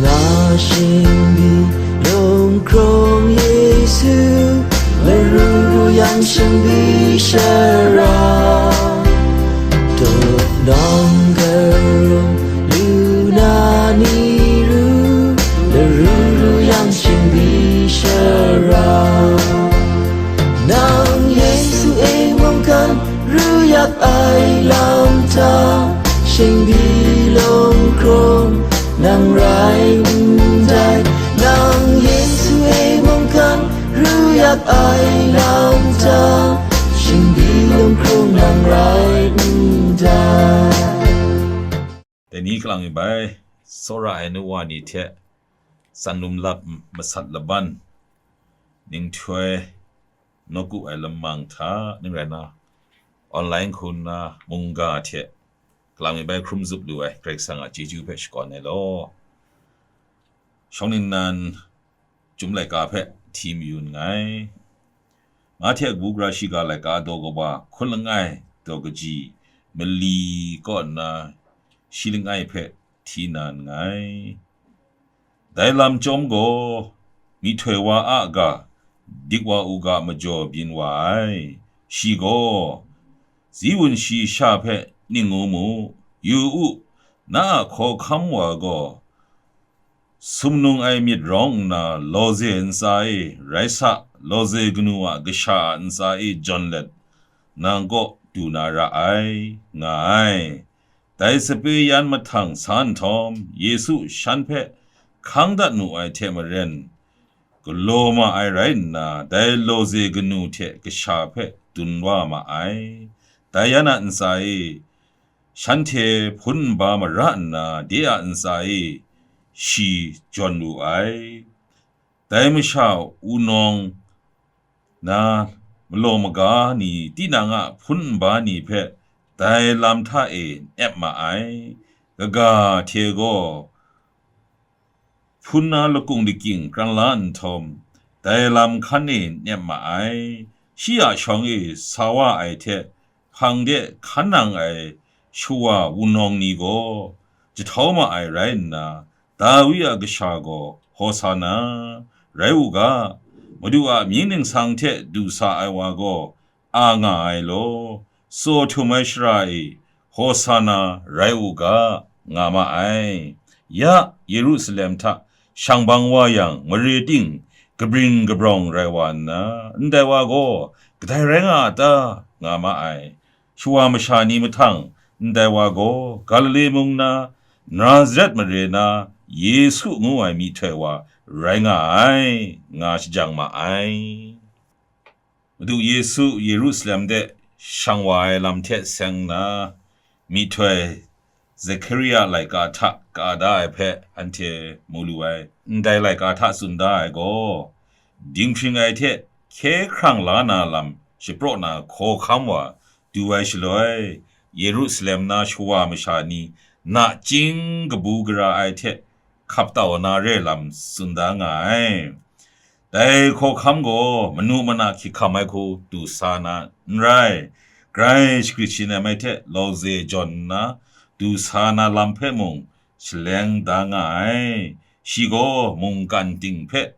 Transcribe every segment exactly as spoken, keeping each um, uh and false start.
Nga shingbi lung krung Yesu, laru ru yang shingbi shara. Duk nang garu lu na ni ru, laru ru yang shingbi shara. Nang Yesu e mungkan ru yak ai lam ta, shingbi lung krung nang rai ndai. Nang Yesu e mungkan ru yak ai lam ta, shingbi lung krung nang rai ndai. Dai ni kalang mi bai, tsawra ai nu wa ni hte, tsan lum lap masat laban, ninghtoi nawku ai lamang hta, ning rai na, online hku nna mungga hte, kalang mi bai hkrum zup lu ai Karai Kasang a chyeju hpe shakawn ai law. Shawng ningnan Chyum laika hpe hti mayu nngai. Nga hte kabu gara shiga laika daw kaba hkun langai daw kaji mali kaw nna shi langai hpe hti na nngai. Dai lam chyawm gaw, myihtoi wa a ga, dik wa u ga majaw byin wa ai. Shi gaw, Ziwun shi sha hpe ning ngu mu, yu u, na a hkawhkam wa gaw, sumnung ai myit rawng nna lawze ntsa e rai sa, lawze kanu a kasha a ntsa e jawn let, nang kaw du na ra ai, nga ai. Dai sape yan mahtang sa nhtawm, Yesu shan hpe hkang dat nu ai hte maren, galaw ma ai rai nna, dai lawze kanu hte kasha hpe dun wa ma ai. Dai yan a ntsa e, shanhte hpun nba mara nna, de a ntsa e shi jawn wu ai. Dai masha wunawng na malaw maga ni, tinang a hpun nba ni hpe dai lam hta e nep ma ai. Kaga hte gaw, hpun na lakung lakying kran la nhtawm, dai lam hkan e nep ma ai. Shi a shawng e sa wa ai hte, hpang de hkan nang ai shawa wunawng ni gaw jahtau ma ai rai nna, Dawi a kasha gaw, Hosana, rai u ga, Madu a mying ningsang hte du sa ai wa gaw, a nga ai law, tsaw htum ai shara e, Hosana rai u ga, nga ma ai. Ya, Yerusalem hta shang bang wa yang, mare ting kabring kabrawng rai wa nna, ndai wa gaw kadai rai nga a ta? Nga ma ai. Shawa masha ni mahtang, ndai wa gaw Galile mung na, Nazaret mare na Yesu ngu ai myihtoi wa rai nga ai, nga shajang ma ai. Madu Yesu Yerusalem de shang wa ai lam hte seng nna, myihtoi Zakaria laika hta ka da ai hpe anhte mu lu ai. Ndai laika hta tsun da ai gaw, dinghpring ai hte hkye hkrang la na lam shapraw na hkawhkam wa du ai shaloi, Yerusalem na shawa masha ni nachying kabu gara ai hte hkap tau na re lam tsun da nga ai. Dai hkawhkam gaw manu mana hkyihkam ai hku du sa na n rai, grai shagrit shanem ai hte lawze jawn nna du sa na lam hpe mung shaleng da nga ai. Shi gaw mungkan ting hpe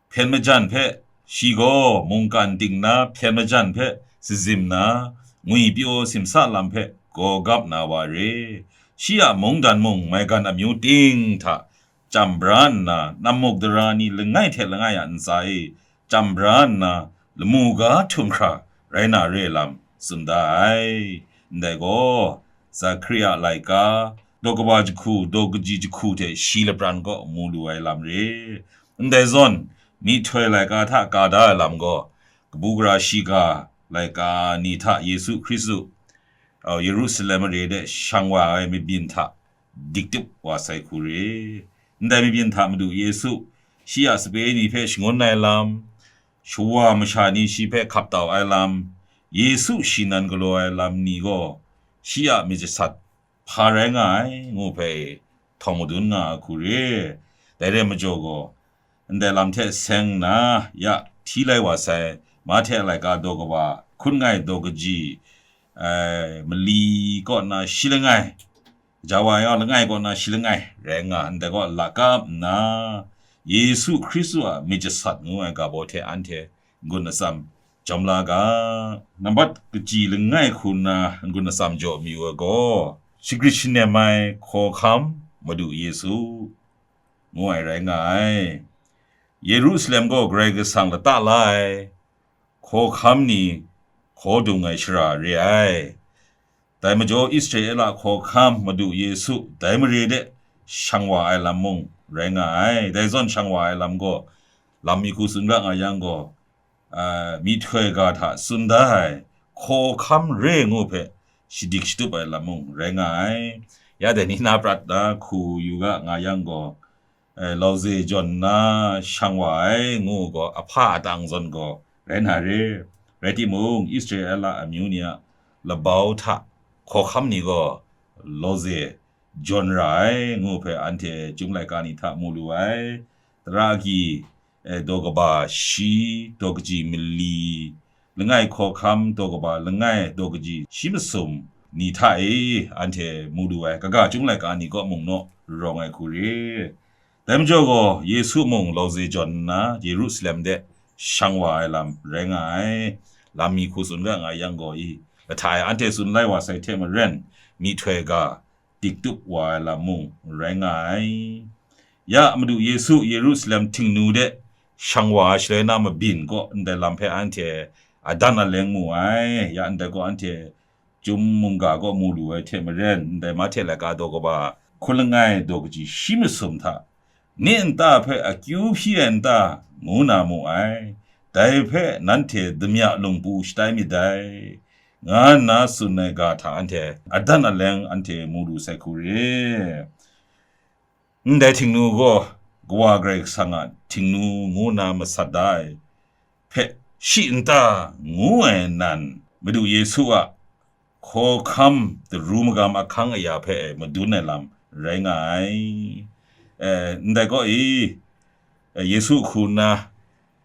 hpyen majan hpe, shi gaw mungkan ting na hpyen majan hpe sazim na, ngwipyaw simsa lam hpe gaw gap na wa re. Shi a mungdan mung maigan amyu ting hta chyam bra nna, nammuk dara ni langai hte langai a ntsa e chyam bra nna, lamu ga htum hkra rai na re lam tsun da ai. Ndai gaw, Zakaria laika, daw kaba jahku, daw kaji jahku hte shi lapran kaw mu lu ai lam re. Ndai zawn, myihtoi laika hta ka da ai lam gaw, kabu gara shiga laika ni hta Yesu Hkristu, uh, Yerusalem mare de shang wa ai mabyin hta dik tup wa sai hku re. Ndai mabyin hta Madu Yesu shi a sape ni hpe shangun ai lam, shawa masha ni shi hpe hkap tau ai lam, Yesu shi nan galaw ai lam ni gaw, shi a myit jasat hpa rai nga ai, ngu hpe htawng madun nga ai hku re. Dai re ai majaw gaw, ndai lam hte seng nna, ya, hti lai wa sai, Mahte laika daw kaba, hkun ngai daw kaji, ai, mali kaw nna shi langai, Jawa yawng langai kaw na shi langai rai nga ndai kaw lakap nna, Yesu Hkristu a myit jasat ngu ai ga baw hte anhte n-gun atsam jawm la ga. Nambat kaji langai hku nna n-gun atsam jaw mi ai gaw, shagrit shanem ai hkawhkam Madu Yesu ngu ai rai nga ai. Yerusalem gaw Karai Kasang lata la ai hkawhkam ni hkaw dung ai shara re ai. Dai majaw Israela hkawhkam Madu Yesu dai mare de shang wa ai lam mung rai nga ai. Dai zawn shang wa ai lam gaw, lam mi hku tsun ga nga yang gaw, a, myihtoi ga hta tsun da ai hkawhkam re ngu hpe shadik shatup ai lam mung rai nga ai. Ya dai ni na prat na hku yu ga nga yang gaw, e, lauze jawn nna shang wa ai ngu gaw, ahpa atang zawn gaw rai na re. Rai timung, Israela amyu ni a labau hta hkawhkam ni gaw lauze jawn ra ai ngu hpe anhte Chyum laika ni hta mu lu ai. Tara agyi, e, daw kaba shi, daw kaji mali, langai hkawhkam daw kaba langai daw kaji shi masum ni hta e anhte mu lu ai, kaga Chyum laika ni kaw mung naw rawng ai hku re. Dai majaw gaw, Yesu mung lauze jawn nna Yerusalem de shang wa ai lam rai nga ai. Lam mi hku tsun ga nga yang gaw i, lahta e anhte tsun lai wa sai hte maren, myihtoi ga dik tup wa ai lam mung rai nga ai. Ya Madu Yesu Yerusalem Htingnu de shang wa ai shaloi na mabyin kaw ndai lam hpe anhte adan aleng mu ai. Ya ndai gaw anhte Chyum mungga kaw mu lu ai hte maren, ndai Mahte laika daw kaba hkun langai daw kaji shi masum hta, ni nta hpe akyu hpyi ai nta, ngu na mu ai. Dai hpe nanhte damya lungpu shatai myit dai, nga nna tsun ai ga hta anhte adan aleng anhte mu lu sai hku re. Ndai Htingnu gaw Kawa Karai Kasang a Htingnu ngu nna masat da ai hpe shi nta ngu ai nan, Madu Yesu a hkawhkam daru magam ahkang aya hpe madun ai lam rai nga ai. E, ndai kaw i, e, Yesu hku nna,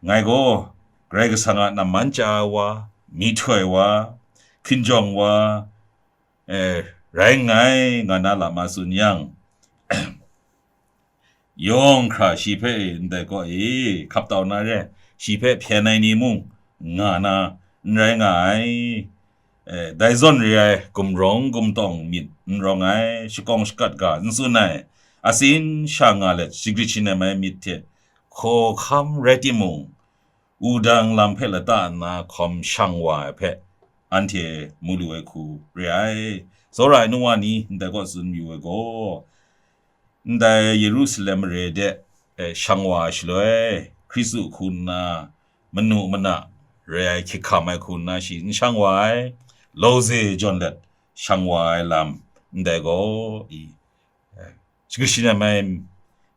ngai gaw Karai Kasang a namman chya ai wa, myihtoi wa, hkinjawng wa, e, rai nngai, nga na lam a tsun yang, yawng hkra shi hpe e ndai kaw e hkap tau na re, shi hpe hpyen ai ni mung nga na n rai nga ai. E, dai zawn re ai gumrawng gumtawng myit n rawng ai, shakawng shakat ga n tsun ai, atsin sha nga let shagrit shanem ai myit hte hkawhkam rai timung, wudang lam hpe lata nna hkawm shang wa ai hpe anhte mu lu ai hku re ai. Tsawra ai nu wa ni, ndai kaw tsun mayu ai gaw, ndai Yerusalem mare de, e, shang wa ai shaloi, Hkristu hku nna manu mana re ai hkyik hkam ai hku nna shi n shang wa ai, lauze jawn let shang wa ai lam ndai gaw i, e, shagrit shanem ai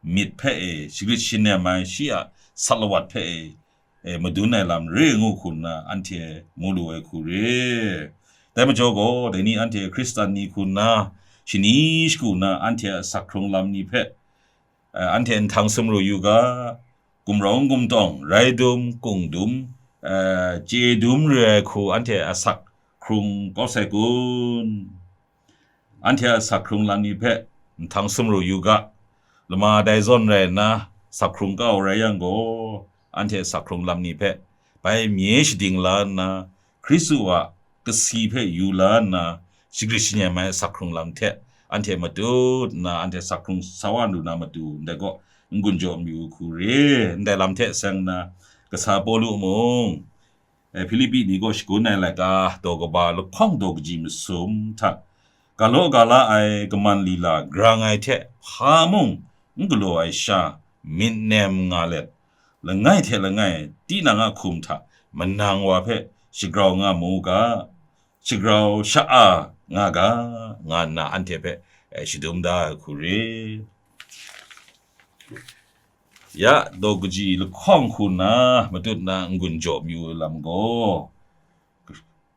myit hpe e, shagrit shanem ai shi a salawat hpe e, e, madun ai lam re ngu hku nna anhte mu lu ai hku re. Dai majaw gaw, dai ni anhte Hkristan ni hku nna shani shagu nna anhte a asak hkrung lam ni hpe, e, anhte nhtang sumru yu ga, gumrawng gumtawng, rai dum, kung dum, e, chye dum re ai hku anhte asak hkrung kau sai kun? Anhte a asak hkrung lam ni hpe nhtang sumru yu ga, lama dai zawn rai nna, sak hkrung kau rai yang gaw, anhte asak hkrung lam ni hpe bai mye shading la nna, Hkristu a kasi hpe yu la nna, shagrit shanem ai asak hkrung lam hte anhte matut nna, anhte asak hkrung sa wa lu na matu ndai kaw n-gun jaw mayu hku re. Ndai lam hte seng nna, kasa Pawlu mung, e, Hpilipi ni kaw shagun ai laika daw kaba lahkawng daw kaji masum hta, galaw gala ai kaman lila grang ai hte hpa mung n galaw ai sha myit nem nga let, langai hte langai tinang a hkum hta manang wa hpe shagrau nga mu ga, shagrau sha-a nga ga, nga nna anhte hpe, e, shadum da ai hku re. Ya, daw kaji lahkawng hku nna matut nna n-gun jaw mayu ai lam gaw,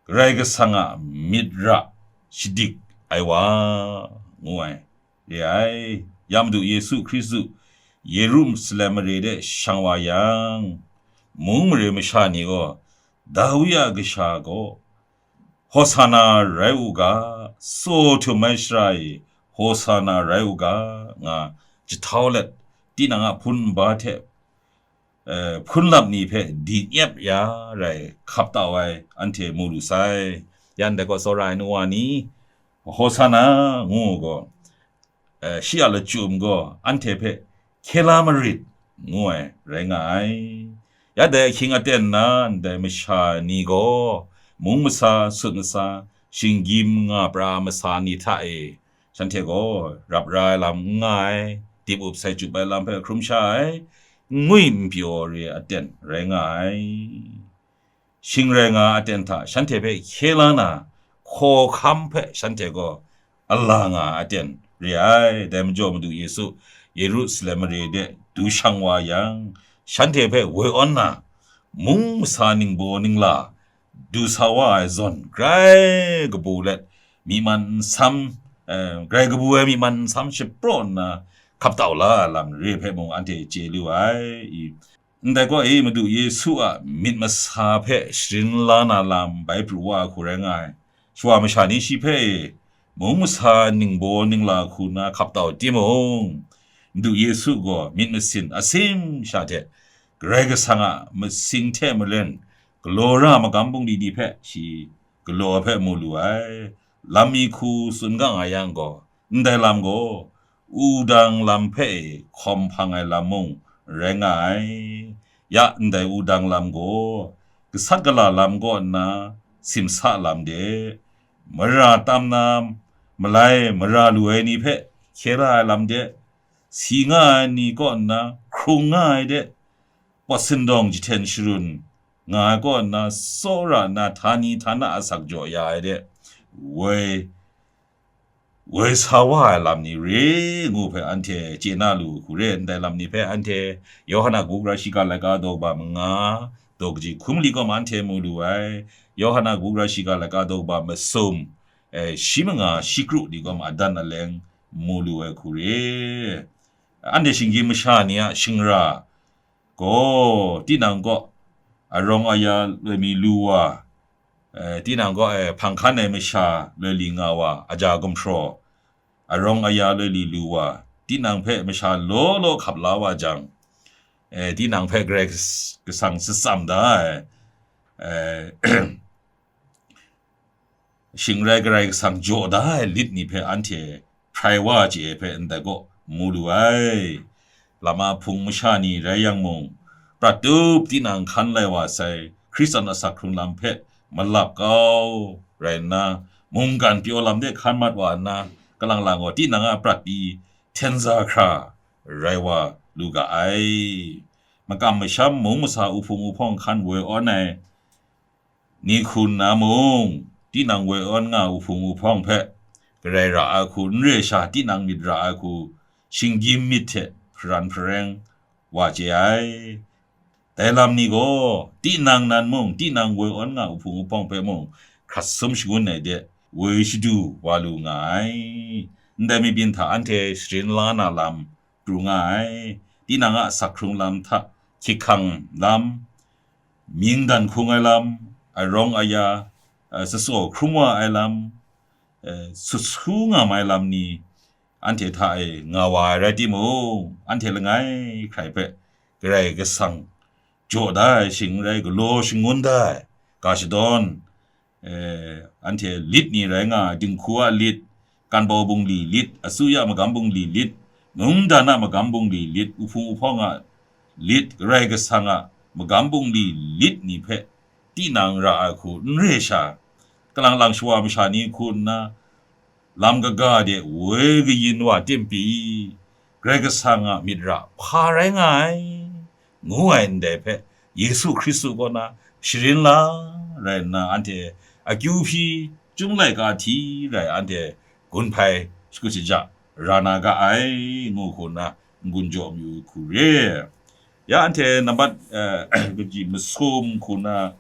Karai Kasang a myit ra shadik ai wa, ngu ai re ai. Ya Madu Yesu Hkristu Yerusalem mare de shang wa yang, mung mare masha ni gaw, Dawi a Kasha gaw, Hosana rai u ga, tsaw htum ai shara e, Hosana rai u ga, nga jahtau let, tinang a hpun nba hte, eh, hpun lap ni hpe di nyep ya rai hkap tau ai anhte mu lu sai. Yan dai gaw tsawra ai nu wa ni, Hosana ngu gaw, eh, shi a lachyum gaw anhte hpe hkye la marit ngu ai rai nga ai. Ya dai ahkying aten na ndai masha ni gaw mung masa, sut masa, shinggyim nga pra masa ni hta e, shanhte gaw rap ra ai lam n nga ai, dip up sai chyup ai lam hpe hkrum sha ai, n ngwi n pyaw re aten rai nga ai. Shing rai nga aten hta shanhte hpe hkye la na, hkawhkam hpe shanhte gaw ala nga aten re ai. Dai majaw Madu Yesu Yerusalem mare de du shang wa yang, shanhte hpe woi awn na, mung masa ningbaw ningla du sa wa ai zawn, grai kabu let myi man nsam, eh, grai kabu ai myi man nsam shapraw nna hkap tau la ai lam re hpe mung anhte chye lu ai. I, ndai gaw e, Madu Yesu a myit masa hpe sharin la na lam bai pru wa ai hku rai nga ai. Shawa masha ni shi hpe e, mung masa ningbaw ningla hku nna hkap tau timung, Madu Yesu gaw myit masin asim sha hte Karai Kasang a masing hte maren galaw ra magam bungli ni hpe shi galaw ai hpe mu lu ai. Lam mi hku tsun ga nga yang gaw, ndai lam gaw wudang lam hpe hkawm hpang ai lam mung rai nga ai. Ya ndai wudang lam gaw gasat gala lam kaw nna simsa lam de, mara tam na malai mara lu ai ni hpe hkye la ai lam de, si nga ai ni kaw nna hkrung nga ai de, pawt sindawng jahten sharun nga ai kaw nna tsawra nna htani htana asak jaw ya ai de, woi, woi sa wa ai lam ni re ngu hpe anhte chye na lu hku re, ndai lam ni hpe anhte Yawhan a kabu gara shiga laika daw kaba manga, daw kaji hkun mali kaw ma anhte mu lu ai. Yawhan a kabu gara shiga laika daw kaba masum, eh, shi manga shi kru ni kaw ma adan aleng mu lu ai hku re. Anhte shinggyim masha ni a shingra gaw, tinang kaw arawng aya loi mi lu wa, eh, tinang kaw, eh, hpang hkan ai masha loi li nga wa, aja gumhpraw, arawng aya loi li lu wa, tinang hpe masha law law hkap la wa jang, eh, tinang hpe Karai Kas-, Kasang shatsam da ai, eh, shing rai Karai Kasang jaw da ai lit ni hpe anhte hprai wa chye ai hpe ndai kaw mu lu ai. Lam a hpung masha ni rai yang mung, prat tup tinang hkan lai wa sai, Hkristan asak hkrung lam hpe malap kau rai nna, mungkan pyaw lam de hkan mat wa nna, kalang lang gaw tinang a prat pyi hten za hkra rai wa lu ga ai. Makam masham mung masa uhpung uhpawng hkan woi awn ai ni hku nna mung, tinang woi awn nga uhpung uhpawng hpe, Karai ra ai hku n re sha, tinang myit ra ai hku, shinggyim myit hte hparan hpareng wa chye ai. Dai lam ni gaw, tinang nan mung, tinang woi awn nga uhpung uhpawng hpe mung, hkrat sum shangun ai de, woi shadu wa lu nga ai. Ndai mabyin hta anhte sharin la na lam pru nga ai. Tinang a asak hkrung lam hta hkyik hkang lam, mying dan hkung ai lam, arawng aya, eh, tsatsaw hkrum wa ai lam, eh, sut su ngam ai lam ni anhte hta e nga wa ai rai timung, anhte langai hkrai hpe Karai Kasang jaw da ai shing n rai, galaw shangun da ai ga shadawn, eh, anhte lit ni rai nga ai, dinghku a lit, kanbau bungli lit, asuya magam bungli lit, mungdan a magam bungli lit, uhpung uhpawng a lit, Karai Kasang a magam bungli lit ni hpe tinang ra ai hku n re sha, kalang lang shawa masha ni hku nna, lam kaga de woi kayin wa tim pyi, Karai Kasang a myit ra hpa rai nga ai, ngu ai ndai hpe, Yesu Hkristu kaw na sharin la rai nna, anhte akyu hpyi, Chyum laika hti rai anhte gun hpai shakut shaja ra na ga ai, ngu hku nna n-gun jaw mayu hku re. Ya anhte nambat, eh, kaji masum hku nna,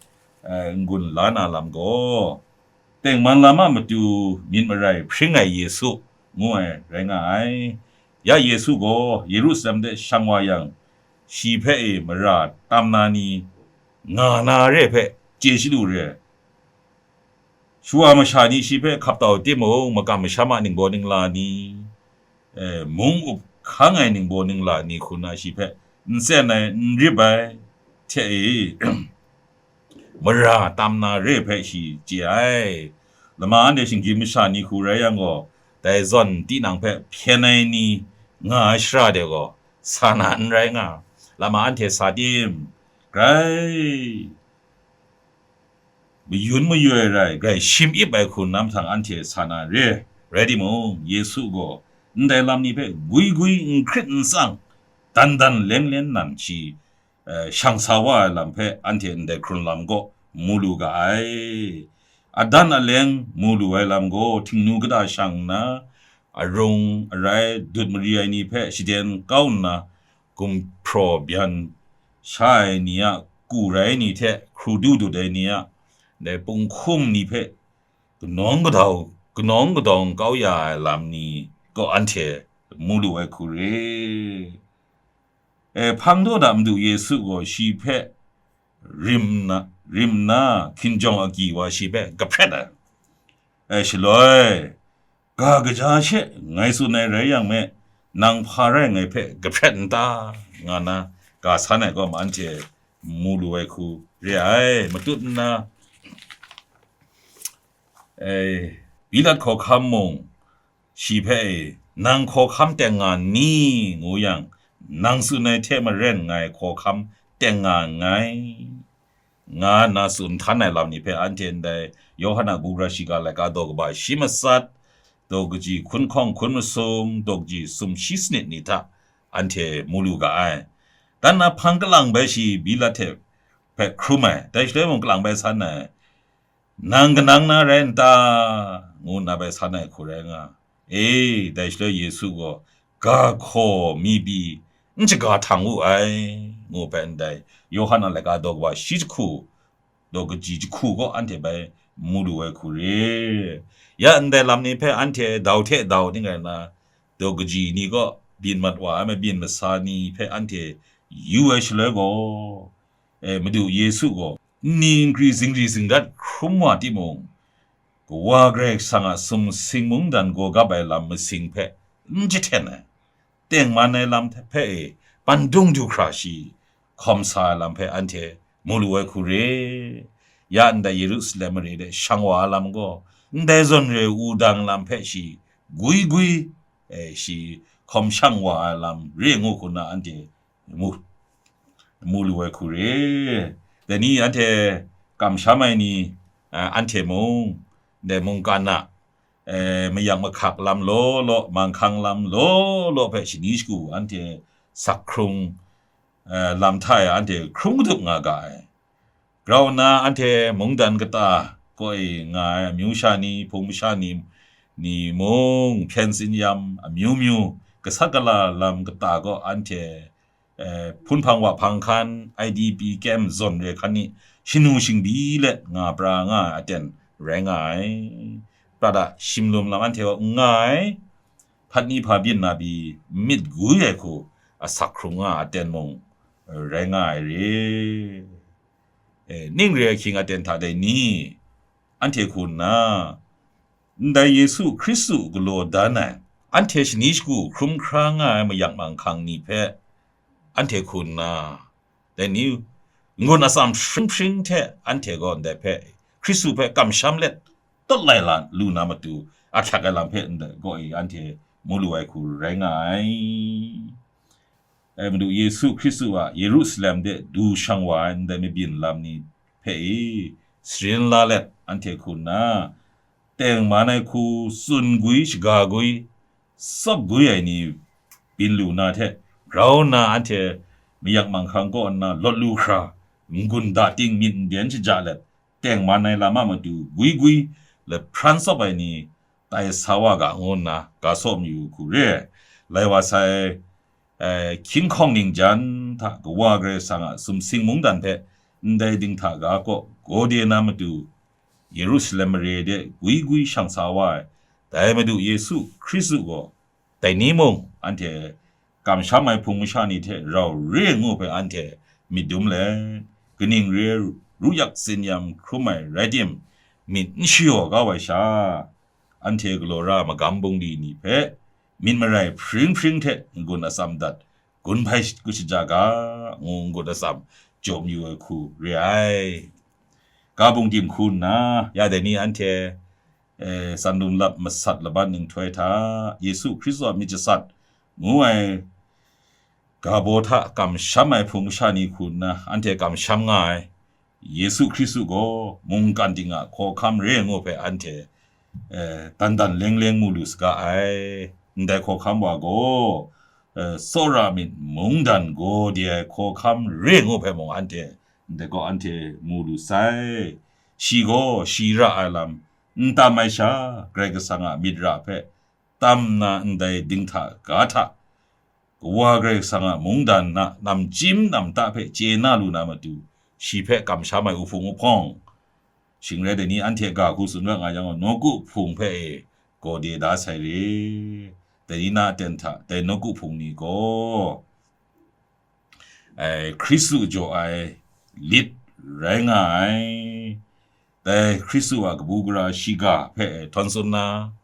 eh, n-gun la na lam gaw, tengman lam a matu myit marai hpring ai Yesu ngu ai rai nga ai. Ya Yesu gaw Yerusalem de shang wa yang, shi hpe e mara tam na ni nga na re hpe chye chyalu re. Shawa masha ni shi hpe hkap tau timung, makam masham a ningbaw ningla ni, eh, mung up hkang ai ningbaw ningla ni hku na shi hpe n tsen ai, n rip ai hte e, mara tam na re hpe shi chye ai. Lama anhte shinggyim masha ni hku rai yang gaw, dai zawn tinang hpe hpyen ai ni nga ai shara de gaw, sa na n rai nga. Lama anhte sa tim, grai mayun mayu ai rai, grai shim ip ai hku na mahtang anhte sa na re. Rai timung, Yesu gaw ndai lam ni hpe gwi gwi, n hkrit n tsang, dan dan leng leng nan shi, eh, shang sa wa ai lam hpe anhte ndai hkrun lam kaw mu lu ga ai. Adan aleng mu lu ai lam gaw, htingnu kata shang nna, arung arai dut mari ai ni hpe shaden kau nna, gumhpraw byan sha ai ni a ku rai ni hte hkru du dut ai ni a, dai punghkum ni hpe kanawng kadau, kanawng kadawng kau ya ai lam ni gaw anhte mu lu ai hku re. E, hpang dawda Madu Yesu gaw shi hpe rim nna, rim nna, hkinjawng agyi wa shi hpe kahpret ai. E, shaloi, ga kaja she ngai tsun ai rai yang me, nang hpa rai ngai hpe kahpret n ta, nga na ga san ai gaw ma anhte mu lu ai hku re ai. Matut nna, e, Pilat hkawhkam mung shi hpe e, nang hkawhkam teng nga n ni? Ngu yang, nang tsun ai hte maren ngai hkawhkam teng nga nngai, nga nna tsun htan ai lam ni hpe anhte ndai Yawhan a Bugra Shiga laika daw kaba shi matsat, daw kaji hkun hkawng hkun masum, daw kaji sumshi sanit ni hta anhte mu lu ga ai. Dan na hpang kalang bai shi Pilat hte hpe hkrum ai, dai shaloi mung kalang bai san ai, nang kanang na rai n ta? Ngu nna bai san ai hku rai nga. E, dai shaloi Yesu gaw, ga hkaw mi pyi n shaga htang wu ai, ngu hpe ndai Yawhan a laika daw kaba shi jahku, daw kaji jahku gaw anhte bai mu lu ai hku re. Ya ndai lam ni hpe anhte dau hte dau ning rai nna, daw kaji ni kaw byin mat wa ai mabyin masa ni hpe anhte yu ai shaloi gaw, e, Madu Yesu gaw nni nkri zingri zingrat hkrum wa timung, Kawa Karai Kasang a sumsing mungdan gaw gap ai lam masing hpe n jahten ai, tengman ai lam hpe e bandung du hkra shi hkawm sa ai lam hpe anhte mu lu ai hku re. Ya ndai Yerusalem mare de shang wa ai lam gaw, ndai zawn re wudang lam hpe shi gwi gwi, e, shi hkawm shang wa ai lam re ngu hku na anhte mu, mu lu ai hku re. Dai ni anhte kamsham ai ni, a, anhte mung, dai mungkan a, e, mayak mahkak lam law law, manghkang lam law law hpe shani shagu anhte sak hkrung, e, lam hta e anhte hkrung kadup nga ga ai. Grau nna anhte mungdan kata kaw e nga ai amyu sha ni, hpung masha ni, ni mung, hpyen tsin yam amyu myu, gasat gala lam kata kaw anhte, eh, hpun hpang wa hpang hkan, I D P camp zawn re hkan ni, shanu shingbi let nga pra nga ai aten rai nga ai. Prat a shimlum lam anhte kaw n nga ai, hpat ni hpa byin na pyi myit gwi ai hku asak hkrung nga ai aten mung rai nga ai re. E, ning re ai hkying aten hta dai ni? Anhte hku nna, ndai Yesu Hkristu galaw dan ai, anhte shani shagu hkrum hkra nga ai mayak manghkang ni hpe anhte hku nna, dai ni, n-gun atsam hpring hpring hte anhte gaw ndai hpe, Hkristu hpe kamsham let, tawt lai la lu na matu, ahkyak ai lam hpe ndai gaw e anhte mu lu ai hku rai nga ai. E, Madu Yesu Hkristu a Yerusalem de du shang wa ai ndai mabyin lam ni hpe e, sharin la let anhte hku nna, tengman ai hku tsun gwi shaga gwi, tsawp gwi ai ni byin lu na hte, grau nna anhte mayak manghkang kaw nna lawt lu hkra, n-gun da ting myit n den shaja let, tengman ai lam a matu gwi gwi lahpran tsawp ai ni tai sa wa ga ngu nna ga saw mayu hku re ai. Lai wa sai, eh, hkying hkawng ningjan hta Kawa Karai Kasang a sumsing mungdan hpe ndai dinghta ga kaw gawde na matu, Yerusalem mare de gwi gwi shang sa wa ai, dai Madu Yesu Hkristu gaw, dai ni mung anhte kamsham ai hpung masha ni hte rau re ngu hpe anhte myit dum let, kaning re ru yak tsin yam hkrum ai rai tim, myit n shayaw kau ai sha, anhte galaw ra ai magam bungli ni hpe myit marai hpring hpring hte n-gun atsam dat, gun hpai gu shaja ga, ngu n-gun atsam jaw mayu ai hku re ai. Ga bungdim hku nna, ya dai ni anhte, eh, tsan lum lap masat laban nhtoi hta, Yesu Hkristu a myit jasat ngu ai ga baw hta kamsham ai hpung masha ni hku nna anhte kamsham nga ai. Yesu Hkristu gaw mungkan ting a hkawhkam re ngu hpe anhte, eh, dan dan leng leng mu lu saga ai. Ndai hkawhkam wa gaw, eh, tsawra myit mungdan gaw de ai hkawhkam re ngu hpe mung anhte, ndai gaw anhte mu lu sai. Shi gaw shi ra ai lam n tam ai sha, Karai Kasang a myit ra hpe tam nna ndai dinghta ga hta, Kawa Karai Kasang a mungdan na namchyim namta hpe chye na lu na matu, shi hpe kamsham ai uhpung uhpawng, shing rai dai ni anhte ga hku tsun ra nga yang, nawku hpung hpe e gaw de da sai re. Dai ni na aten hta, dai nawku hpung ni gaw, ai, Hkristu jaw ai lit rai nga ai. Dai Hkristu a kabu gara shiga hpe e htawn tsun na,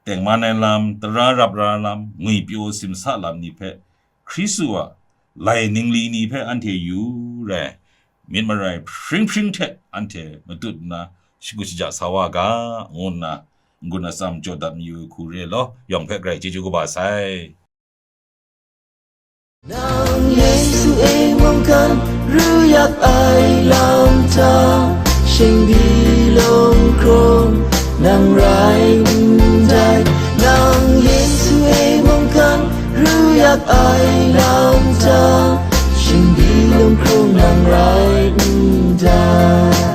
tengman ai lam, tara rap ra lam, ngwipyaw simsa lam ni hpe, Hkristu a lai ningli ni hpe anhte yu rai, myit marai hpring hpring hte anhte matut nna shagu shaja sa wa ga, ngu nna n-gun atsam jaw dat mayu ai hku re law, yawng hpe grai chyeju kaba sai. Nang Yesu e mungkan ru yak ai lam hta, shingdi lung hkrung nang rai ndai. Nang Yesu e mungkan ru yak ai lam hta, shingdi lung hkrung nang rai ndai.